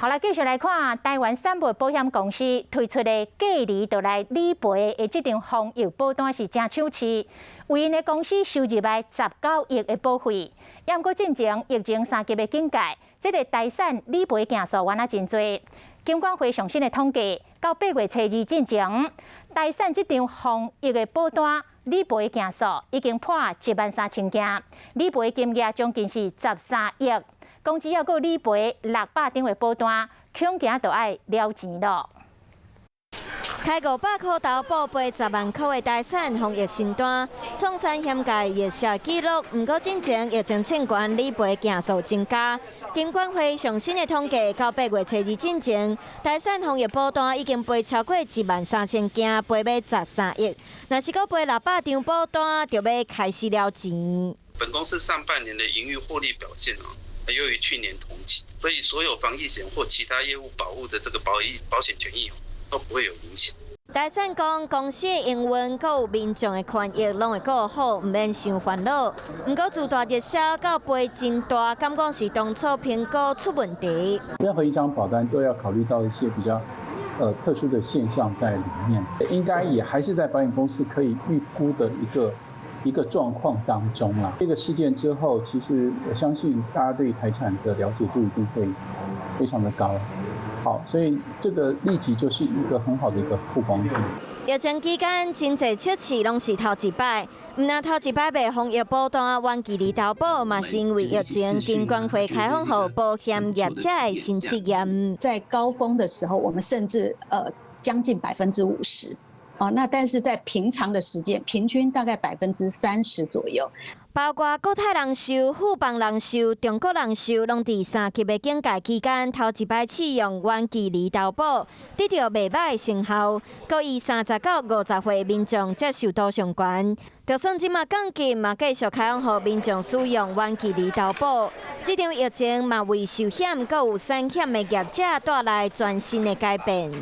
好啦，繼續來看臺灣產物保險公司推出的隔離就來理賠的這張防疫保單是誠搶市，為𪜶的公司收入來19億的保費。毋過進前疫情三級的警戒，這个台產理賠件數原來真濟。金管會上新的統計，到8月初二進前，台產這張防疫的保單理賠件數已經破1萬3千件，理賠金額將近是13億。講只要閣理賠600張的保單，恐驚就愛了錢囉。開500箍投保賠10萬箍的台產防疫新單，創產險界熱銷紀錄。毋過進前疫情升懸，理賠件數增加。金管會上新的統計，到8月初二進前，台產防疫保單已經賠超過1萬3千件，賠欲13億。若是閣賠600張保單，就欲開始了錢。本公司上半年的營運獲利表現啊，優於去年同期，所以所有防疫險或其他業務保護的這個保險權益都不會有影響。台產講公司營運，閣有民眾的權益攏會顧好，毋免傷煩惱。毋過自大熱銷到賠真大，敢講是當初評估出問題。任何一張保單都要考慮到一些比較特殊的現象在裡面，應該也還是在保險公司可以預估的一個狀況當中啦。這個事件之後，其實我相信大家對台產的了解度一定會非常的高。好，所以這個立即就是一個很好的一個曝光度。疫情期間，真濟測試攏是頭一擺，毋但頭一擺賣防疫保單，遠距離投保嘛是因為疫情，金管會開放予保險業者的新試驗。在高峰的時候，我們甚至將近50%，啊，那但是在平常的時間，平均大概30%左右。包括國泰人壽、富邦人壽、中國人壽，攏佇三級的警戒期間，頭一擺試用遠距離投保，得著袂䆀的成效。閣以30到50歲民眾接受度上懸，就算這馬降級，嘛繼續開放予民眾使用遠距離投保。這場疫情嘛為壽險閣有產險的業者帶來全新的改變。